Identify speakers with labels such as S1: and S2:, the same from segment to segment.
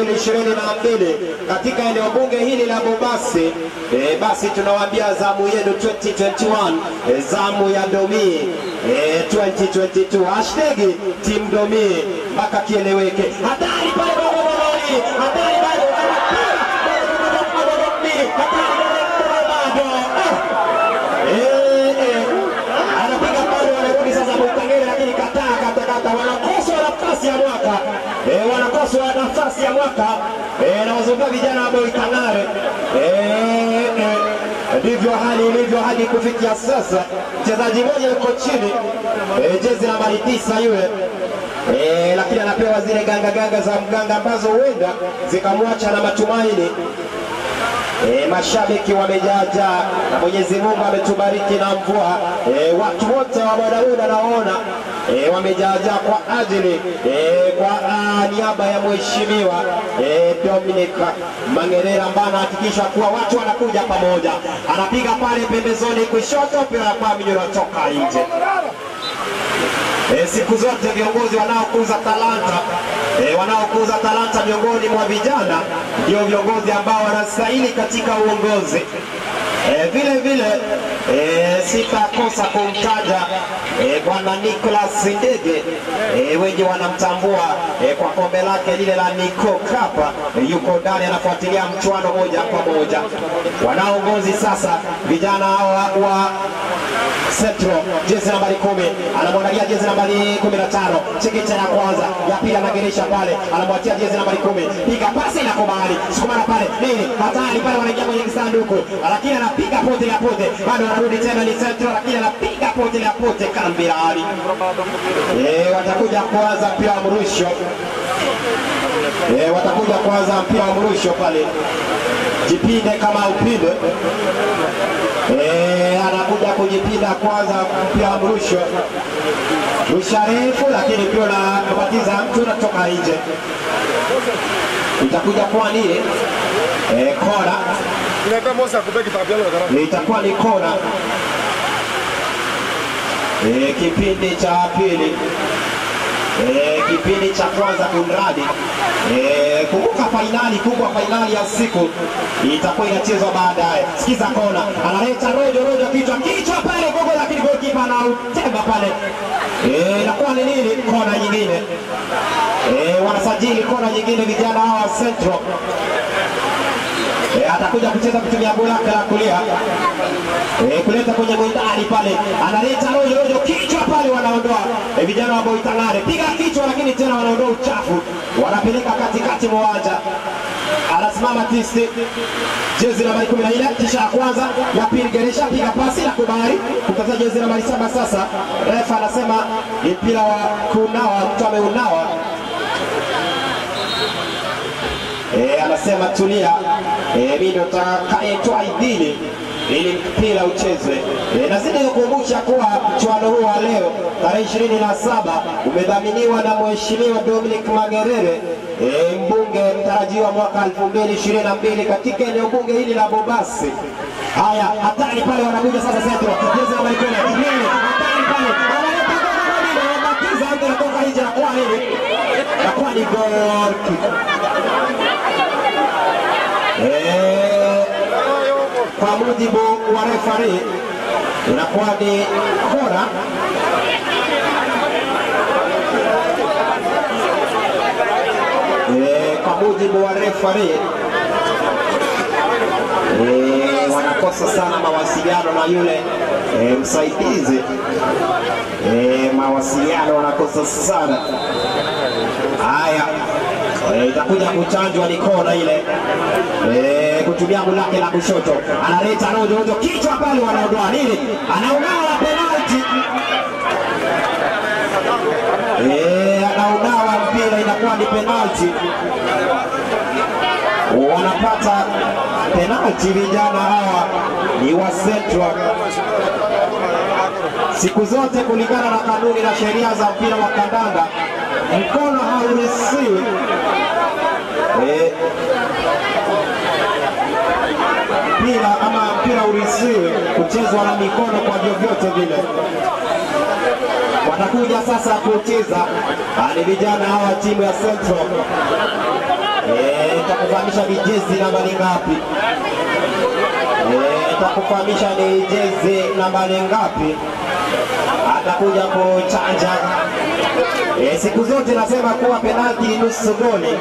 S1: 2022 katika eneo bunge hili la Bobasi. Basi tunawaambia zamu yenu 2021, zamu ya Domi 2022, hashtag Team Domi mpaka kieleweke. Hatari pale Bobasi, hatari bado, hatari bado. Anapiga pale, wanarudi sasa Mutangere, lakini kataa kata, wanakosa nafasi ya mwaka. Wanakosa nafasi ya mwaka. Na wazungumza vijana wa Boitangare. Ndivyo hali ilivyo hadi kufikia sasa. Mchezaji mmoja yuko chini, jezi nambari 9 yule. Lakini anapewa zile ganga ganga za mganga ambazo huenda zikamwacha na matumaini. Mashabiki wamejaja na Mwenyezi Mungu ametubariki na mvua. Watu wote wa bodaboda naona wamejaja kwa ajili kwa niaba ya mheshimiwa Dominic Mangerera ambaye anahakikisha kuwa watu wanakuja pamoja. Anapiga pale pembezoni kushoto, mpira kwa minyoro toka nje. Siku zote viongozi wanaokuza talanta, wanaokuza talanta miongoni mwa vijana ndio viongozi ambao wanastahili katika uongozi. Vile vile sitakosa kumtaja Bwana Nicholas Ndege. Wengi wanamtambua kwa kombe lake lile la Nico Cup. Yuko ndani anafuatilia mchuano moja kwa moja. Wanaongozi sasa vijana hawa wa Central, jezi nambari 10 anamwandalia jezi nambari 15, chekecha ya kwanza, ya pili anageresha pale, anamwatia jezi nambari 10, piga pasi na kubali, sukumana pale, nini hatari pale, wanaingia kwenye kisanduku, lakini anapiga pote ya pote, bado anarudi tena ni Central, lakini anapiga pote ya pote kambirani. Watakuja kuanza mpira wa mrusho. Watakuja kuanza mpira wa mrusho pale. Jipinde kama upinde. Anakuja kujipinda kwanza mpira wa mrusho. Rusha refu, lakini pia unabatiza mtu unatoka nje. Itakuja kuwa nini? Kona. Itakuwa ni kona. Kipindi cha pili. Kipindi cha kwanza kunradi. Kumbuka fainali kubwa, fainali ya siku itakuwa inachezwa baadaye. Sikiza kona, analeta rojo rojo, kichwa kichwa pale gogo, lakini goalkeeper anautemba pale. Inakuwa ni nini? Kona nyingine. Wanasajili kona nyingine vijana hawa Central. Atakuja kucheza kutumia bola la kulia. Kuleta kwenye mwindani pale. Analeta rojo rojo, kichwa pale wanaondoa. Vijana wa Boitangare piga kichwa, lakini tena wanaondoa uchafu. Wanapeleka katikati mwa uwanja. Anasimama Tisti, jezi nambari 14, kisha ya kwanza, ya pili geresha, piga pasi na kubali kutafuta jezi nambari 7 sasa. Refa anasema ni mpira wa kunawa, mtu ameunawa. Anasema tulia, mimi ndo nitakayetoa idhini ili mpira uchezwe. Nazidi kukumbusha kuwa mchuano huu wa leo tarehe 27 umedhaminiwa na Mheshimiwa Dominic Magerere, mbunge mtarajiwa mwaka 2022 katika eneo bunge hili la Bobasi. Haya, hatari pale, wanakuja sasa Central, jezi nambari 10, nini hatari pale, analeta goal, anabatiza mtu anatoka nje, na kwa nini? Na kwa ni goal kick. Kwa mujibu wa referee inakuwa ni kona. Kwa mujibu wa referee wanakosa sana mawasiliano na yule msaidizi. Mawasiliano wanakosa sana. Haya, itakuja kuchanjwa ni kona ile. Kutumia mulake la kushoto. Analeta rojo rojo, kichwa pale, wanaondoa nini? Anaunawa penalty. Anaunawa mpira, inakuwa ni penalty. Wanapata penalty vijana hawa ni wa Central. Siku zote kulingana na kanuni na sheria za mpira wa kandanda, mkono hauruhusiwi. Mpira ama mpira uruhusiwi kuchezwa na mikono kwa vyovyote vile. Watakuja sasa kucheza ni vijana hawa timu ya Central. Nitakufahamisha ni jezi nambari ngapi. Nitakufahamisha ni jezi nambari ngapi atakuja kuchanja. Siku zote nasema kuwa penalti ni nusu goli.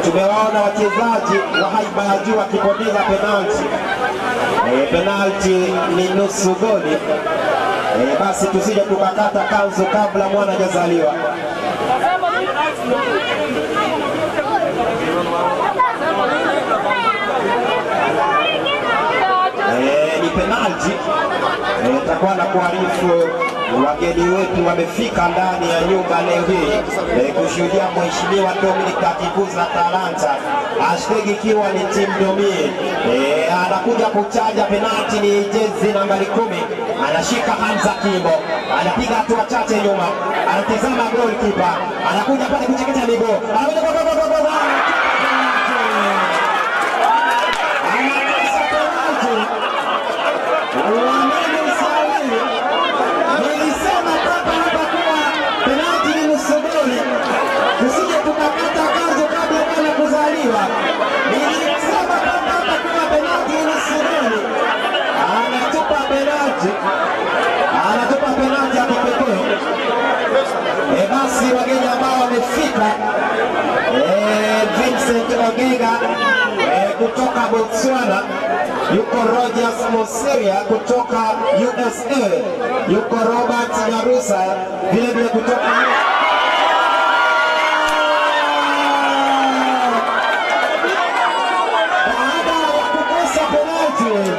S1: Tumewaona wachezaji wa haiba ya juu wakipoteza penalti. Penalti ni nusu goli. Basi tusije tukakata kanzu kabla mwana hajazaliwa. Ni penalti. Takuwa na kuarifu wageni wetu wamefika ndani ya nyumba leo hii kushuhudia Mheshimiwa Dominic akikuza talanta, hashtag ikiwa ni Team Domi. Anakuja kuchanja penalti, ni jezi nambari 10, anashika Hamza Kimbo, anapiga hatua chache nyuma, anatizama goalkeeper, anakuja pale kuchekecha miguu, anakuja kwa nilisema papa hapa kuwa penalti ni nusu goli, tusije tukakata kanzu kabla mwana kuzaliwa. Nilisema papa hapa kuwa penalti ni nusu goli. Anatupa penalti, anatupa penalti ya kipekee. Basi wageni ambao wamefika, Vincent Ogega kutoka Botswana, yuko Rogers Moseria kutoka USA, yuko Robert Nyarusa vile vile kutoka baada ya kukosa penalti